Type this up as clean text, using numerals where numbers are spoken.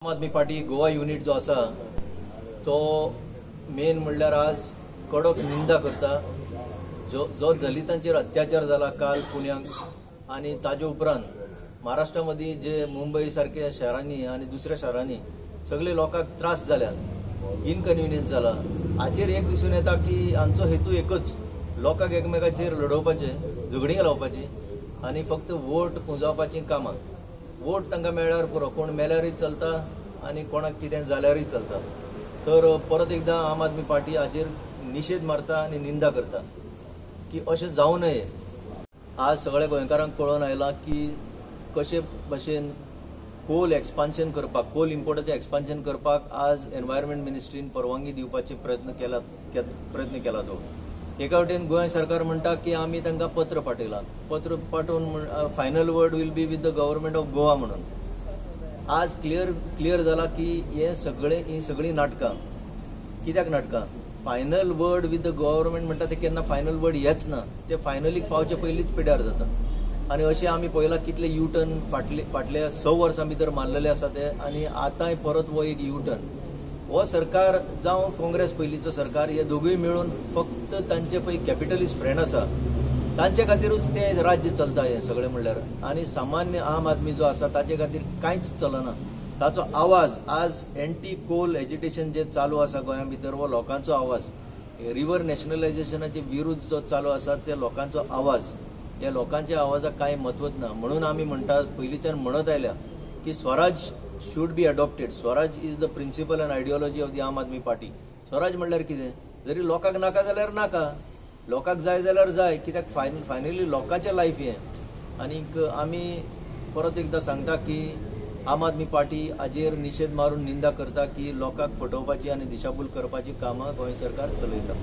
आम Aadmi party Goa unit जो आसा तो मेन म्हणल्यार आज कडक निंदा करता जो जो दलितांचेर अत्याचार जाला काल पुण्याक आनी ताजे उपरांत महाराष्ट्रा मदीं जे मुंबय सारक्या शहरांनी आनी दुसऱ्या शहरांनी सगळे लोकांक त्रास जाल्यात, इनकन्विनियन्स जाला. हाचेर एक दिसून येता की आमचो हेतू एकच, लोकांक एकमेकाचेर लडोवपाचे, झगडीं लावपाची आनी फक्त वोट पुंजावपाची कामां. वोट तांकां मेळ्ळ्यार पुरो, कोण मेल्यारूय चलता आनी कोणाक कितें जाल्यारूय चलता. तर परत एकदां आम आदमी पार्टी हाचेर निशेध मारता आनी निंदा करता की अशें जावं नये. आज सगळ्या गोंयकारांक कळोन आयलां की कशे भशेन कोल एक्सपान्शन करपाक, कोल इम्पोर्टाचें एक्सपान्शन करपाक आज एनवायरमेंट मिनिस्ट्रीन परवानगी दिवपाचे प्रयत्न केला. तो एका वटेन गोंय सरकार म्हणटा की आमी तांकां पत्र पाठयलां, पत्र पाठोवन final word will be with the government of Goa म्हणून. आज क्लियर जाला की हे सगळे ही सगळीं नाटकां. कित्याक नाटकां? Final word with the government म्हणटा ते केन्ना फायनल वर्ड येच ना, ते फायनलीक पावचे पयलींच पिड्यार जाता. आनी अशें आमी पळयलां कितले यू टर्न फाटल्या 6 वर्सां भितर मारलेले आसा ते, आनी आतांय परत हो एक यू टर्न. हो सरकार जावं काँग्रेस पयलींचो सरकार, हे दोगूय मेळून फक्त तांचे पळय कॅपिटलिस्ट फ्रेंड आसा तांचे खातीरूच ते राज्य चलता हें सगळें म्हणल्यार. आनी सामान्य आम आदमी जो आसा ताचे खातीर कांयच चलना. ताचो आवाज आज एंटी कोल एजिटेशन जे चालू आसा गोंया भितर, हो लोकांचो आवाज, रिवर नॅशनलायझेशनाचे विरुद्ध जो चालू आसा ते लोकांचो आवाज, ह्या लोकांच्या आवाजाक कांय म्हत्वच ना. म्हणून आमी म्हणटा, पयलींच्यान म्हणत आयल्या की Swaraj should be adopted. Swaraj is the principle and ideology of the Aam Aadmi Party. Swaraj म्हणल्यार कितें? जरी लोकांक नाका जाल्यार नाका, लोकांक जाय जाल्यार जाय, कित्याक फायनली लोकांचें लायफ हें. आनीक आमी परत एकदां सांगता की आम आदमी पार्टी हाजेर निशेध मारून निंदा करता की लोकांक फटोवपाची आनी दिशाभूल करपाची कामां गोंय सरकार चलयता.